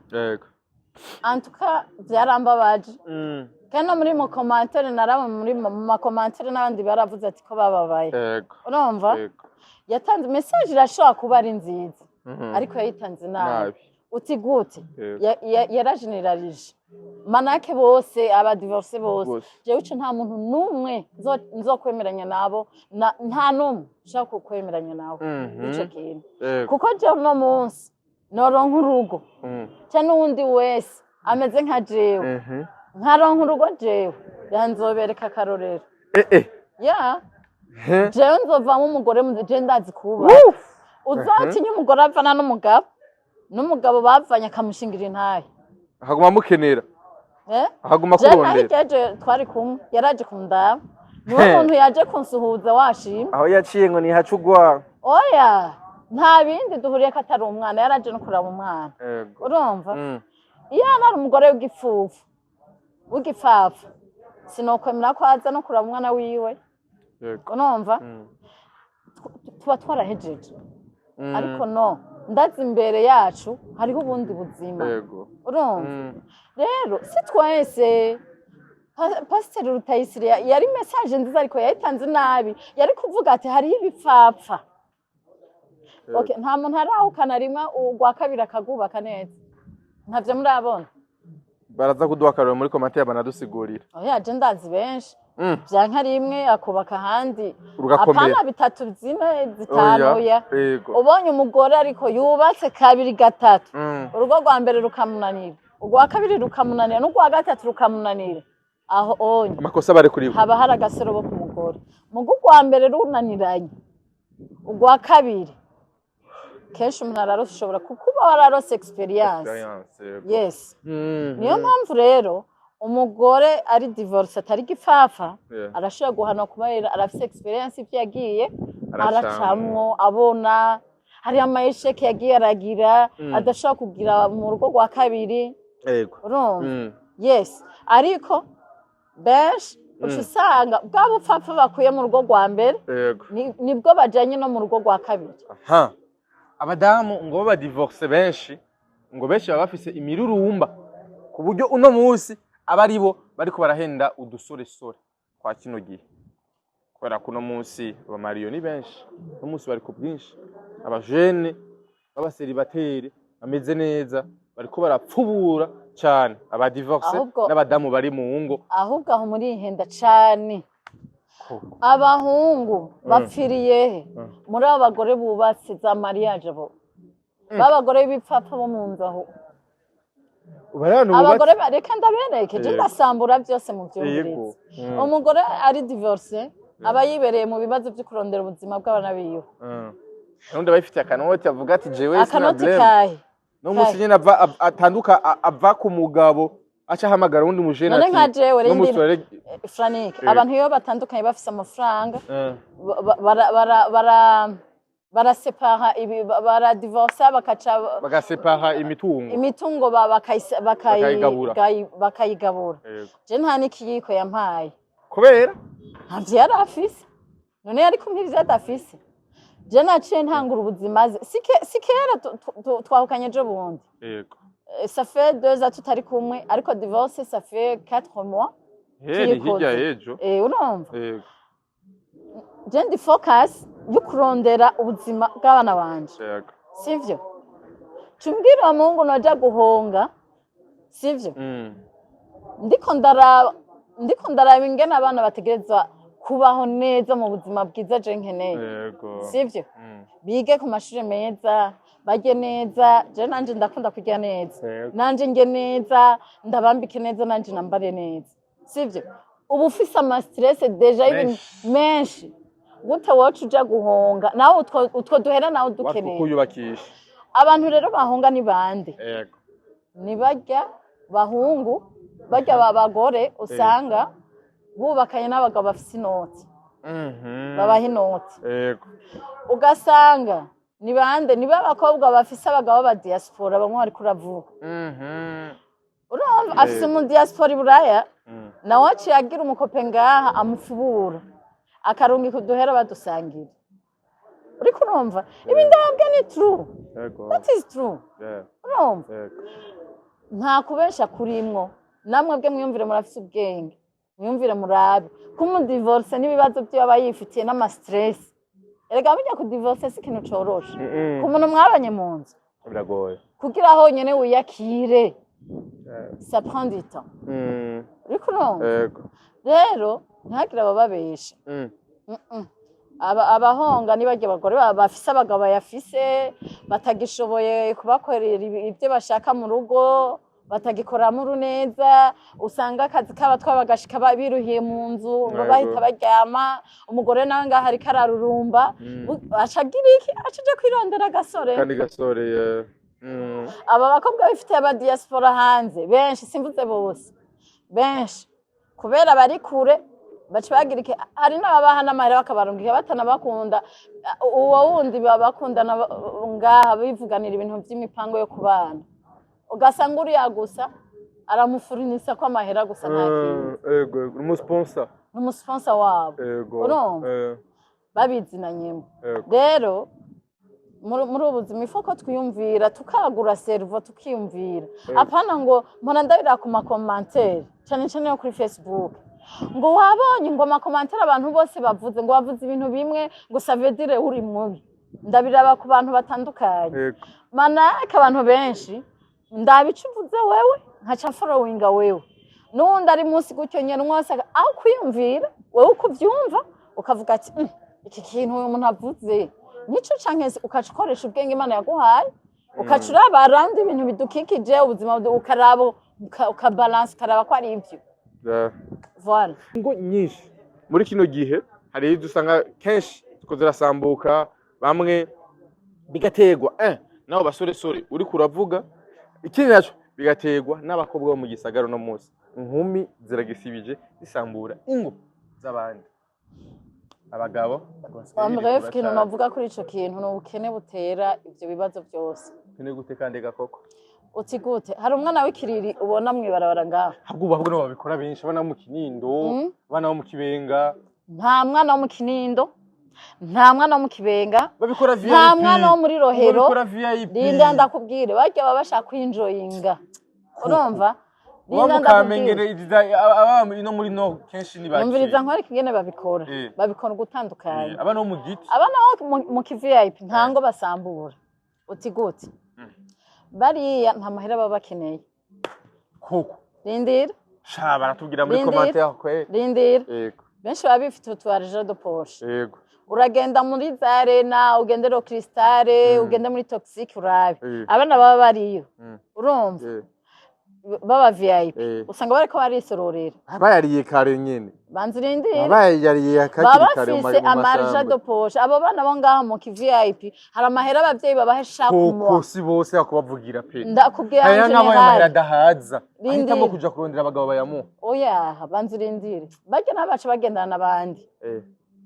Antuka byarambabaje. Kandi no muri mu commentaire naraba, muri mu ma commentaire n'abandi baravuze ati ko bababaye. Urumva? Yego. Yatanze message, irashobora kuba ari nziza, ariko yayitanze nabi. Nabi. Uti gute? Yego. Yarageneralije manake bose, abadivorce bose. Bose. Jewe ico nta muntu n'umwe nzokwemeranya nabo, nta n'umwe nshaka kwemeranya nawe ico kintu, kuko jewe uno munsi noronka urugo, ca n'uwundi wese ameze nka jewe, nkaronka urugo jewe yanzobereka akarorero. Ya. Jewe nzovamo umugore je ndazi kuba uzotinya umugore avana n'umugabo, n'umugabo bavanye akamushingira intahe. Akaguma amukenera. Eh? Akaguma Je akurondera. nahigeje twari kumwe, yaraje kundaba, niwe muntu yaje kunsuhuza washima. Aho yaciye ngo nihacugwa. Oya, nta bindi duhuriye ko atari umwana, yaraje no kuraba umwana. Urumva? Iyo yaba ari umugore w'igipfufu, w'igipfapfa, sinokwemera ko aza no kuraba umwana wiwe. Urumva? Tuba twarahejeje. Ariko no ndazi imbere yacu hariho ubundi buzima. Urumva? Rero si twese. Pasiteri Rutayisire yari message nziza, ariko yayitanze nabi. Yari kuvuga ati hariho ibipfapfa. Okay, nta muntu arahukana rimwe, urwa kabiri akagubaka neza, ntavyo murabona. Baraza kuduha akarorero muri commentaire, banadusigurira. Oya, je ndazi benshi vyanka rimwe akubaka ahandi. Rugakomera. Apana bitatu, zine, zitanu, oya. Ubonye umugore ariko yubatse kabiri, gatatu, urugo rwa mbere rukamunanira, urwa kabiri rukamunanira, n'urwa gatatu rukamunanira, aho onye Amakosa bari kuri we. haba hari agasorobo ku mugore. Mugo urwa mbere runaniranye, urwa kabiri Kenshi umuntu ararose, ushobora kuba wararose experience. Experience, yego. Yes, niyo mpamvu rero umugore ari divorce atari gipfafa, arashobora guhanwa kubera arafise experience, ivyo yagiye aracamwo. Aracamwo, abona hari ama échecs yagiye aragira adashobora kugira mu rugo rwa kabiri. Urumva? Yes, ariko benshi uca usanga bwa bupfapfa bakuye mu rugo rwa mbere nibwo bajanye no mu rugo rwa kabiri. Aha abadamu ngo baba divorce benshi, ngo benshi baba bafise imirurumba, ku buryo uno munsi aba ari bo bariko barahenda udusoresore kwa kino gihe, kubera ko uno munsi abamariyo ni benshi, uno munsi bari ku bwinshi, abajene b'aba célibataires bameze neza bariko barapfubura cane aba divorce n'abadamu bari mu ngo. Ahubwo aho murihenda cane. Abahungu bapfiriye he? Muri abo bagore bubatse za mariage, bo b'abagore b'ibipfapfa bo mu nzu aho. Bari Abagore reka ndabereke je, ndasambura byose mu byumvirize. Umugore ari divorce aba yibereye mu bibazo byo kurondera ubuzima bw'abana biwe. Nundi aba yifitiye akanoti, avuga ati: "Jewe sina Akanoti blame." kahe? No munsi Kahe? nyene ava atanduka ava ku mugabo, aca ahamagara uwundi mujene None ati nka jewe no munsi rindira. Frank, abantu iyo batandukanye bafise amafaranga, barasepara ibi, baradivorsa, bakaca bagasepara imitungo. Imitungo Bakayigabura. Bakayigabura. Je nta n'ikiyiko yampaye. Kubera? Ntavyo yari afise. None yari kumpa ivyo adafise? Je naciye ntangura ubuzima ze, si kera twahukanye ejo bundi. Ça fait 2 ans tutari kumwe, ariko divorce ça fait 4 mois. Heri hirya Tuyikoze. y'ejo. Urumva, je ndi focus yo kurondera ubuzima bw'abana banje. Sivyo? Cumbwira uwo muhungu noja guhonga, sivyo? Ndiko ndaraba ingene abana bategerezwa kubaho neza mu buzima bwiza je nkeneye. Sivyo? Bige ku mashuri meza, barye neza. Je nanje ndakunda kurya neza. Nanje nge neza, ndabambike neza, nanje nambare neza, sivyo? Uba ufise ama stress déjà y'ibintu menshi, gute woca uja guhonga nawe utwo duhera nawe udukeneye? Kuyubakisha. Abantu rero bahonga ni bande? Ni barya bahungu, barya ba bagore usanga bubakanye n'abagabo bafise inoti, babaha inoti. Ugasanga ni bande? Ni b'abakobwa bafise abagabo ba diaspora, bamwe bariko uravuga. Urumva, afise umu diaspora i Buraya, nawe aciye agira umukope ngaha amufubura, akarungika uduhera badusangira. Uriko urumva ibi ndababwa ni true. That is true. Urumva, nta kubesha kurimwo. Namwe bwe mwiyumvire, murafise ubwenge, mwiyumvire murabe ko umudivorce n'ibibazo byo aba yifitiye n'ama stress. Erega burya kudivorce si ikintu coroshe ku muntu mwabanye mu nzu. Biragoye. Kugira honyene wiyakire, ça prend du temps. Uriko urumva? Yego. Rero ntihagire abababesha. Abahonga ni barya abagore bafise abagabo bayafise, batagishoboye kubakorera ibyo bashaka mu rugo, batagikoramo uruneza. Usanga akazi kabo twabagashika biruhiye mu nzu, bahita baryama, umugore nawe ngaho ariko ararurumba. Aca agira iki? Aca aja kwirondera agasore. Kandi gasore. Aba bakobwa bifitiye aba diaspora hanze benshi, simvuze bose, benshi, kubera bari kure, baca bagira iki? Hari n'ababaha n'amahera bakabarungika batanabakunda. Uwo wundi baba bakundana ngaha, bivuganira ibintu by'imipango yo kubana, ugasanga uriya gusa aramufurinisa ko amahera gusa, nta kindi. Yego, umusponsor. Ni umusponsor wabo. Urumva? Babizinanyemo. Rero muri ubu buzima ifo ko twiyumvira, tukagura cerveau, tukiyumvira. Apana ngo mpora ndabira ku ma commentaires, cyane cyane yo kuri Facebook, ngo wabonye ngo ama commentaires abantu bose bavuze, ngo bavuze ibintu bimwe, ngo ça veut dire uri mubi. Ndabiraba ku bantu batandukanye. Manake abantu benshi ndaba ico uvuze wewe, nkaca followinga wewe, n'uwundi ari munsi gutyo nyene umwe wese aho kwiyumvira wewe uko uvyumva, ukavuga ati: Iki kintu uyu muntu avuze nico canke se?" Ukaca ukoresha ubwenge Imana yaguhaye, ukaca uraba arandi ibintu bidukikije, ubuzima ukaraba ukabalansa, ukaraba ko ari ivyo. Voilà. Ingo nyinshi muri kino gihe hari izo usanga kenshi ziko zirasambuka, bamwe Bigaterwa nabo basoresore uriko uravuga. Ikindi naco, bigaterwa n'abakobwa bo mu gisagara. No munsi inkumi ziragisibije zisambura ingo z'abandi abagabo. En bref, ikintu navuga kuri ico kintu ni ubukene butera ivyo bibazo byose. Ni gute kandi gakoko? Uti gute? Hari umwana w'ikiriri ubona mw'ibarabara ngaho. Ahubwo nibo babikora benshi, abana bo mu Kinindo, abana bo mu Kibenga. Nta mwana wo mu Kinindo, nta mwana wo mu Kibenga, babikora VIP. nta mwana wo muri Rohero. Babikora VIP. Linda, ndakubwire, barya baba bashaka kwinjoyinga, urumva? Uba Linda, mu Kamenge, ndakubwire. Aba ino muri no kenshi ni bakiri. Numviriza nkwereke ingene babikora. Babikora ugutandukanye. Abana bo mu giti. Abana bo mu kiVIP nta ngo basambura. Uti gute? Bariya nta mahera baba bakeneye. Koko? Rindira. Sha, baratubwira muri Rindira. commentaire kwe. Rindira. Yego. Benshi baba bifite utu argent de poche. Uragenda muri za Arena, ugende Le Cristal, ugende muri Toxic, urabe abana baba bariyo, urumva, baba VIP, usanga bariko barisororera. Bayariye kare nyene. Banza urindire. Bayariye Baba hakiri kare mu bafise ama argent mashambre. de poche. Abo bana bo ngaho mu kiVIP, hari amahera abavyeyi babaha chaque Koko? mois. Si bose akubavugira pe. Ndakubwira, Hari en n'abo ayo mahera général. adahaza, Rindira. ahitamo kuja kurondera abagabo bayamuha. Oya, banza urindire. Barya nabo baca bagendana n'abandi.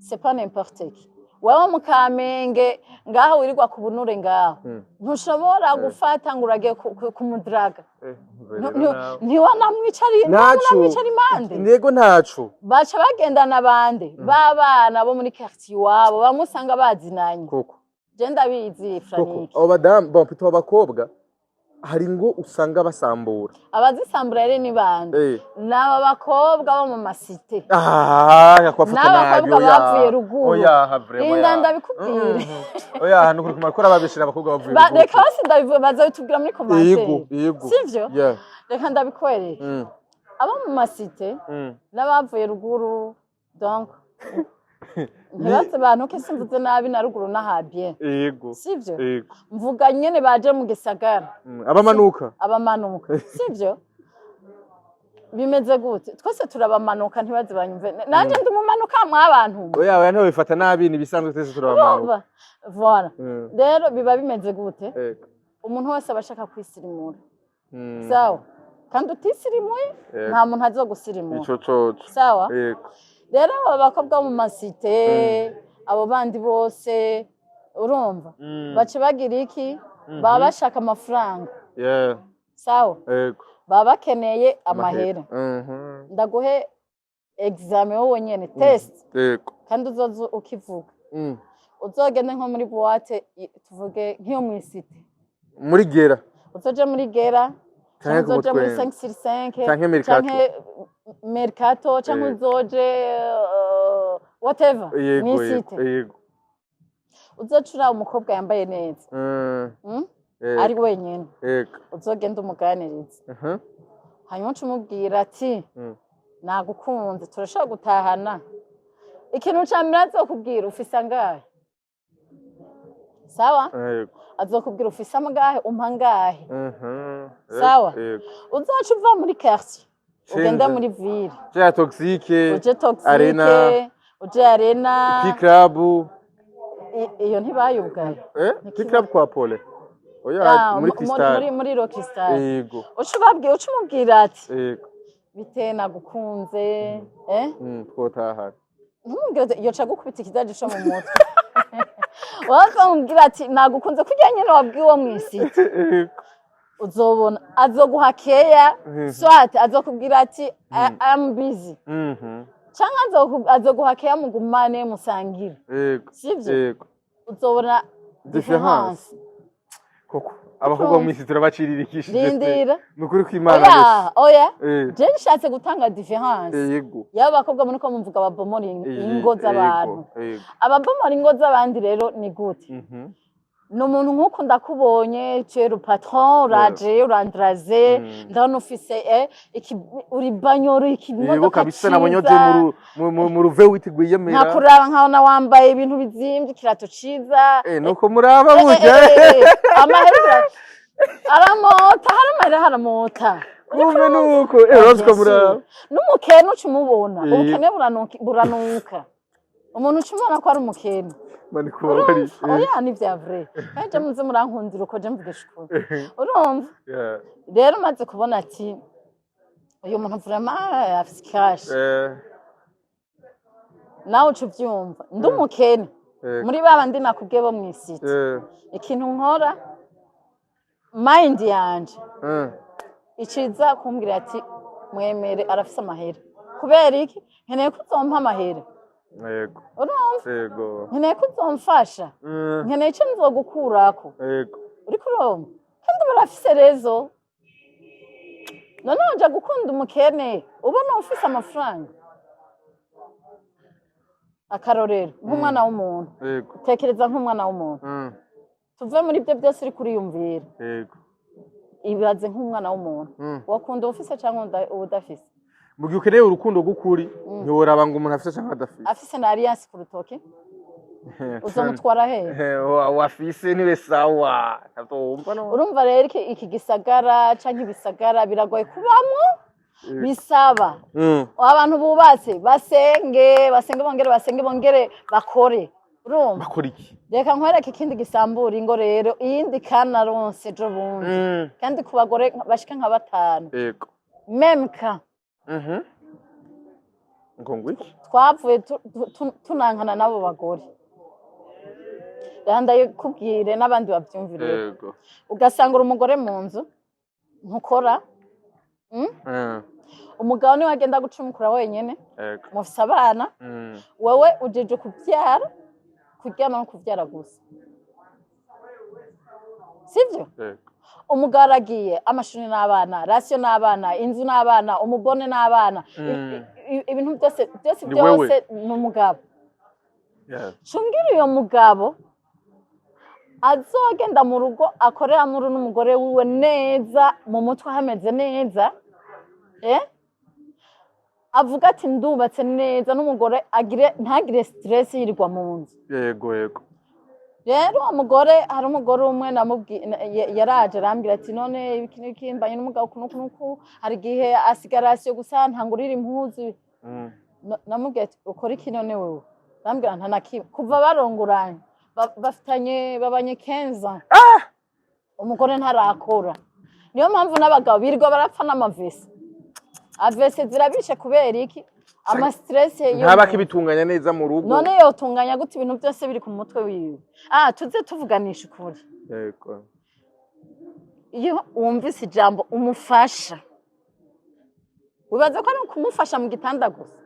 C'est pas n'importe qui. Wewe mu Kamenge ngaho wirirwa ku bunure ngaho, ntushobora gufata ngo uragiye kumudaraga. Ntiwanamwicara, Ntaco. ntiwanamwicara impande. Ntego ntaco. Baca bagendana abandi b'abana bo muri quartier iwabo, bamwe usanga bazinanye. Koko? Je ndabizi. Koko? Franike. Abo badamu, bon, plutôt abakobwa, hari ngo usanga basambura. Abazisambura rero ni bande? Ni aba bakobwa bo mu ma cités. Ah, yakwafata nabi. N'abakobwa Oya. bavuye ruguru. Oya, vraiment. Linda, Oya. ndabikubwire. Oya, nukuri kumara ko arababeshera abakobwa bavuye ruguru. Reka basi ndabivuga, bazabitubwira muri commentaire. Yego. Sivyo? Yeah. Reka ndabikwereke. Abo mu ma cités n'abavuye ruguru, donc ntibaze bantu ko simvuze nabi na ruguru n'ahabye. Sivyo? Yego. Mvuga nyene baje mu gisagara. Abamanuka. Abamanuka, sivyo? Bimeze gute? Twese turabamanuka, ntibaze banyumve, nanje ndi umumanuka mwabantu. Oya, oya, ntibifata nabi, ni ibisanzwe, twese turabamanuka. Urumva, voilà. Rero biba bimeze gute? Yego. Umuntu wese aba ashaka kwisirimura. Sawa, kandi utisirimuye, nta muntu azogusirimura. Ico coco. Sawa? Yego. Rero abo bakobwa bo mu ma cités, abo bandi bose, urumva, baca bagira iki? Baba bashaka amafaranga. Sawa? Yego. Baba bakeneye amahera. Ndaguhe examen wowe nyene, test. Yego. Kandi uzoza ukivuga. Uzogende nko muri boîte, tuvuge nk'iyo mw'i cité. Muri Gera. Uzoje muri Gera. Canke Canke uzoje muri ku Mutwenzi. 5 sur 5. Canke Mercato. Canke Mercato, canke uzoje whatever, mw'isite. Uzoca uraba umukobwa yambaye neza, Ari wenyene. Uzogenda umuganiriza. Hanyuma uca umubwira ati: "Nagukunze, turashobora gutahana?" Ikintu ca mbere azokubwira: "Ufise angahe?" Sawa? Yego. Azokubwira: "Ufise angahe? Umpa angahe?" Sawa? Yego. Uzoca uva muri quartier, ugende Cenze. muri ville. Ja, Toxique. Uje Toxique. Arena. Uje Arena. P-Club. Iyo ntibayugaye. P-Club kwa Pole. Oya, Ah, muri Crystal. Muri Le Cristal. Yego. Uca ubabwira, uca umubwira ati: Yego. "Bite, nagukunze, eh?" Twotahana. Ntumubwire ati, yoca gukubita ikidaji co mu mutwe. Wakamubwira ati: "Nagukunze," kurya nyene wabwiwe uwo mw'i cité. Uzobona azoguha keya, soit azokubwira ati: "I am busy," canke azoguha keya, mugumane musangire. Sivyo? Yego. Uzobona Différence. différence. Koko abakobwa mu isi turabaciririkishije pe. Rindira. Ni ukuri kw'Imana. Oya, oya. Gusa. Je nshatse gutanga différence Yego. y'aba bakobwa muri ko muvuga babomora ingo z'abantu. Yego. Ababomora ingo z'abandi rero ni gute? Ni umuntu nk'uko ndakubonye, tu es le patron, uraje urandraze, ndabona ufise iki, uri banyoro, Yego. ikimodoka Kabisa, nabonye uje ciza. mu ruve witeguye yemera. Nkakuraba nkabona wambaye ibintu bizimvye, ikirato ciza. Nuko muraba burya. Amahera aramota, hari amahera haramota. Kumbe nuko urazi ko muraba. N'umukene uca umubona. Ubukene buranuka, buranuka. Umuntu uca umubona ko ari umukene. Mani kubabarira. Oya, ni vya vrai, kandi je muze murankundira uko je mvugisha ukuri, urumva? Yeah. Rero umaze kubona ati uyu muntu vraiment afise cash, nawe uca uvyumva, ndi umukene muri ba bandi nakubwiye bo mw'isiti, ikintu nkora, mind yanje iciza kumbwira ati mwemere, arafise amahera. Kubera iki? Nkeneye ko uzompa amahera. Urumva? Yego. Nkeneye ko uzomfasha, nkeneye ico nzogukurako. Uriko urumva? Kandi barafise raison. None woja gukunda umukene ubona ufise amafaranga? Akarorero, nk'umwana w'umuntu, tekereza nk'umwana w'umuntu, tuve muri ibyo byose uri kuriyumvira, ibaze nk'umwana w'umuntu, wakunda ufise cyangwa ubudafise? Mu gihe ukeneye urukundo rw'ukuri, ntiworaba ngo umuntu afise canke adafise. Afise na alliance ku rutoke, uzomutwara hehe? Wafise niwe sawa, ntabwo wumva no. Urumva rero iki gisagara canke ibisagara biragoye kubamwo, bisaba abantu bubatse basenge, basenge bongere basenge, bongere bakore, urumva? Bakora iki? Reka nkwereke ikindi gisambura ingo rero, iyindi kanaronse ejo bundi, kandi ku bagore bashika nka batanu, memka. Ngo ngwiki? Twavuye tunankana n'abo bagore. Reka ndayikubwire n'abandi bavyumvire. Ugasanga uri umugore mu nzu, ntukora, Umugabo niwe agenda gucumukura wenyene, mufise abana, wewe ujeje kuvyara, kuryama no kuvyara gusa, sivyo? Yego. Umugabo aragiye, amashuri n'abana, ration n'abana, inzu n'abana, umubone n'abana, ibintu byose byose Ni wewe. byose ni umugabo. Cungira uyo mugabo azogenda mu rugo akorera muri n'umugore wiwe neza, mu mutwe hameze neza, eh? Avuga ati ndubatse neza n'umugore, agire ntagire stress yirirwa mu nzu. Yego yego. Rero uwo mugore, hari umugore umwe yaraje arambwira ati none ibiki n'ibiki, mbanye n'umugabo uku n'uku n'uku, hari igihe asiga ration gusa, ntangurira impuzu. Namubwiye ati ukora iki none wewe? Arambwira nta na kimwe. Kuva barongoranye, bafitanye babanye 15, umugore ntarakora. Niyo mpamvu n'abagabo birirwa barapfa n'amavesi, AVC zirabishe. Kubera iki? Ama stress yo Ntaba akibitunganya neza mu rugo. None yotunganya gute ibintu byose biri ku mutwe wiwe? Ah, tuze tuvuganisha ukuri. Iyo wumvise ijambo umufasha, wibaza ko ari ukumufasha mu gitanda gusa?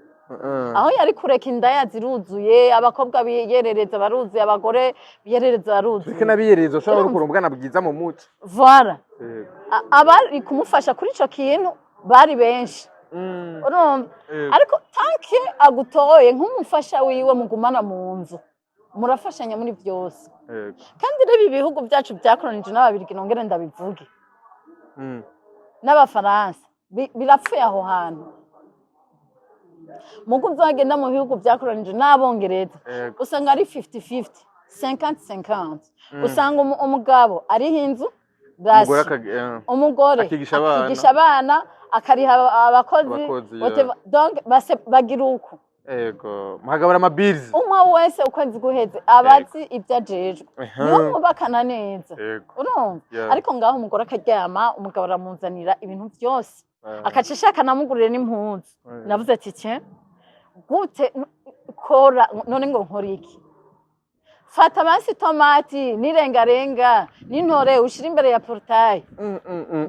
Aho yari kureka indaya ziruzuye, abakobwa biyerereza baruzuye, abagore biyerereza baruzuye. Tureke n'abiyereza, ushobora gukura ubwana bwiza mu muco. Voilà. Yego. Abari kumufasha kuri ico kintu bari benshi, urumva? Yego. Ariko tanke agutoye nk'umufasha wiwe, mugumana mu nzu, murafashanya muri byose. Kandi rero ibi bihugu byacu byakoronije n'Ababirigi, nongere ndabivuge, n'Abafaransa, birapfuye aho hantu. Mugo uzagenda mu bihugu byakoronije n'Abongereza, usanga ari 50-50, 50-50. Usanga umugabo ariho inzu, Umugore ration, umugore akigisha abana. Akigisha abana, akariha abakozi, Abakozi, yeah. whatever. Donc bagira uko. Yego, muhagabura ama bills. Umwe wese ukwezi guheze abazi ibyo ajejwe, niho mwubakana neza, urumva? Yeah. Ariko ngaho umugore akaryama, umugabo aramuzanira ibintu byose, akaca ashaka anamugurire n'impuzu. Navuze ati cye gute kora none? Ngo nkore iki? Fata basi tomati n'irengarenga n'intore, ushire imbere ya portail,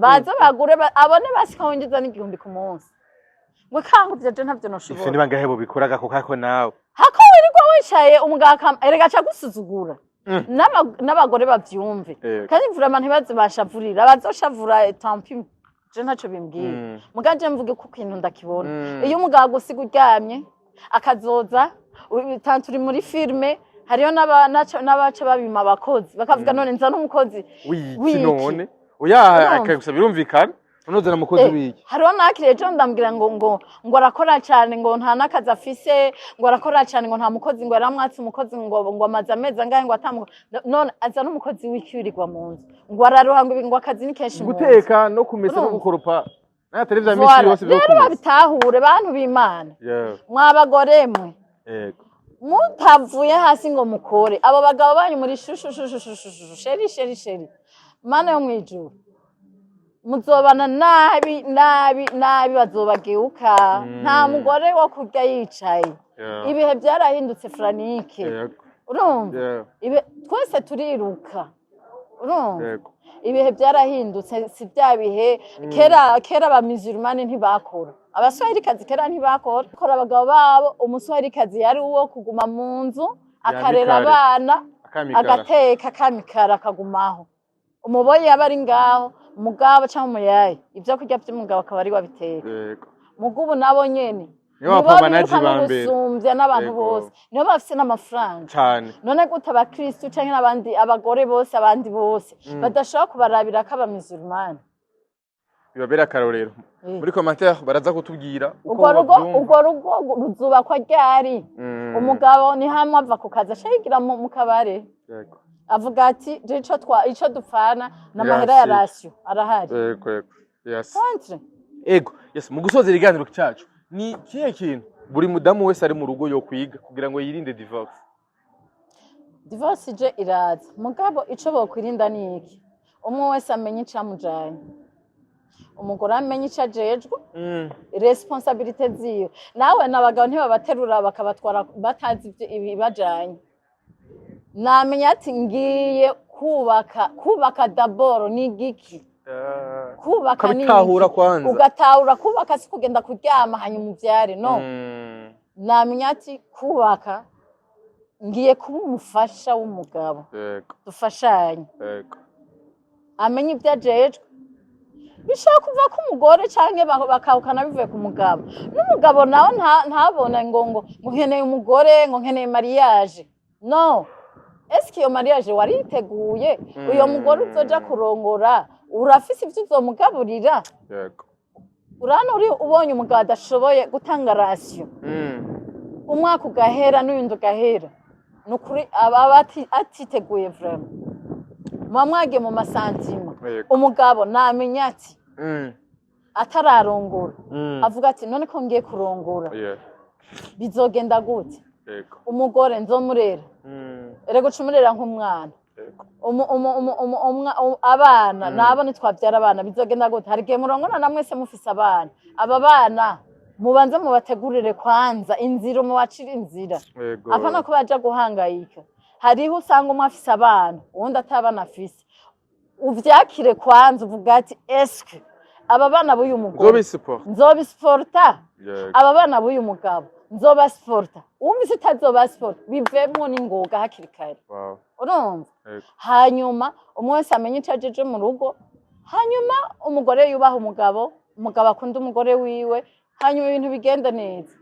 baze bagure, abone basi ko winjiza n'igihumbi ku munsi. Ngo kanga ivyo je ntavyo Ivyo noshobora. Ni bangahe bobikoraga ko kako nawe? Hako wirirwa wicaye, umugabo erega aca gusuzugura. N'abagore bavyumve. Kandi vraiment ntibaze bashavurira, bazoshavura tant pis, je ntaco bimbwiye. Muga je mvuge ko ikintu ndakibona. Iyo umugabo agusiga uryamye, akazoza tantu uri muri filme, hariyo n'abaca babima abakozi, bakavuga none nza n'umukozi Wiki? Wiki. None oya. Urumva? Akagusa birumvikana, unozana umukozi wiki? Hariho nakiriye ejo, ndambwira ngo arakora cyane, ngo nta n'akazi afise, ngo arakora cyane, ngo nta mukozi, ngo yaramwatse umukozi, ngo amaze amezi angahe ngo atamu. None aza n'umukozi w'ikirirwa mu nzu, ngo araruha, ngo ngo akazi ni kenshi mu nzu. Guteka no kumesa no Urumva? gukoropa n'atari vya misi Voilà. yose vyo Rero kumesa. babitahure, bantu b'Imana, Yeah. mwabagore mwe. Yego. Mutavuye hasi ngo mukore, abo bagabo banyu muri shushushushushushu, chéri, chéri, chéri, Mana yo mwijuru, muzobana nabi nabi nabi, bazobageuka. Nta mugore wo kurya yicaye. Ibihe byarahindutse, Franike. Urumva? Yeah. Twese turiruka, urumva? Yego. Ibihe byarahindutse, si bya bihe kera. Kera abamizirumani ntibakora, abaswahilikazi kera ntibakora kora. Abagabo babo, umuswahilikazi yari uwo kuguma mu nzu, akarera Yamikare. abana, Akamikara. agateka, akamikara, akagumaho. Umuboyi yaba ari ngaho, umugabo cyangwa umuyayi, ibyo kurya by'umugabo akaba ari we abiteka. Mugubu nabo nyene Nibo nibo bapambanaji biruka ba mbere. n'ugusumbya n'abantu bose, nibo bafise n'amafaranga. Cane. None gute abakristu canke n'abandi abagore bose, abandi bose badashobora kubarabira ko abamizurumani? Bibabera akarorero. Muri commentaire baraza kutubwira uko Urwo rugo, bavyumva. urwo rugo ruzubakwa ryari? Umugabo ni hamwe ava ku kazi, aca yigira mu kabare, avuga ati: "Je ico twa ico dupfana n'amahera ya Ration. Ration arahari." Yego yego yes. Contre. Ego, yes. Mu gusoza ikiganiro cyacu, ni kihe kintu buri mudamu wese ari mu rugo yo kwiga kugira ngo yirinde divorce? Divorce ije iraza, mugabo ico bokwirinda ni iki? Umwe wese amenye icamujanye, umugore amenye ico ajejwe, responsabilité ziwe. Nawe n'abagabo ntibabaterura bakabatwara batazi ibibajanye. Namenya ati: "Ngiye kubaka." Kubaka d'abord ni igiki? Kubaka ni Ukabitahura iki? kwanza. Ugatahura kubaka si kugenda kuryama hanyuma uvyare, no. Namenya ati: "Kubaka, ngiye kuba umufasha w'umugabo, dufashanye." Amenye ibyo ajejwe. Bishobora kuva ku mugore canke bakahukana bivuye ku mugabo. N'umugabo nawe ntabone ngo nkeneye umugore, ngo nkeneye mariage. No, eske iyo mariage wariteguye? Uyo mugore uzoja kurongora, urafise ivyo uzomugaburira? Urabona, uri ubonye umugabo adashoboye gutanga ration, umwaka ugahera n'uyundi ugahera, ni ukuri aba atiteguye vraiment. Muba mwagiye mu ma sentiments. Umugabo namenya ati atararongora, avuga ati: "None ko ngiye kurongora, bizogenda gute?" Umugore nzomurera, erega uca umurera nk'umwana. Abana nabo nitwabyara abana, bizogenda gute? Hari igihe murongora na mwese mufise abana. Aba bana mubanze mubategurire kwanza inzira, mubacire inzira. Apana ko baja guhangayika. Hariho usanga umwe afise abana, uwundi atabana afise. Uvyakire kwanza, uvuga ati: "Eske aba bana b'uyu mugore Nzobisupport. nzobisuporta? Aba bana b'uyu mugabo nzobasuporta?" Wumvise utazobasuporta, bivemwo n'ingoga hakiri kare. Urumva? Yego. Hanyuma umwe wese amenye ico ajeje mu rugo. Hanyuma umugore yubaha umugabo, umugabo akunda umugore wiwe, hanyuma ibintu bigenda neza.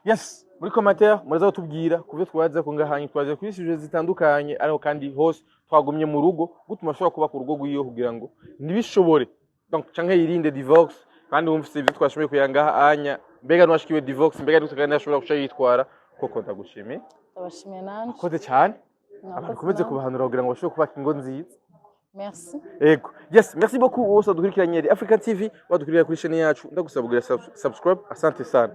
Yes, muri commentaire muraza kutubwira ku byo twaza ko ngahanye, twaje kuri sujets zitandukanye, ariko kandi hose twagumye mu rugo. Gutuma ashobora kubaka urugo rwiwe kugira ngo ntibishobore, donc canke yirinde divorce. Kandi wumvise ibyo twashoboye kuyangaha anya, mbega nwashikiwe divorce, mbega nute kandi ashobora guca yitwara koko? Ndagushimiye. Ndabashimiye nanje. Akoze cyane. Mwakoze Abantu komeze namwe. kubahanura kugira ngo bashobore kubaka ingo nziza. Merci. Ego, yes, merci beaucoup wose wadukurikiranye. Africa TV, wadukurikira kuri chaîne yacu, ndagusaba kugira subscribe. Asante sana.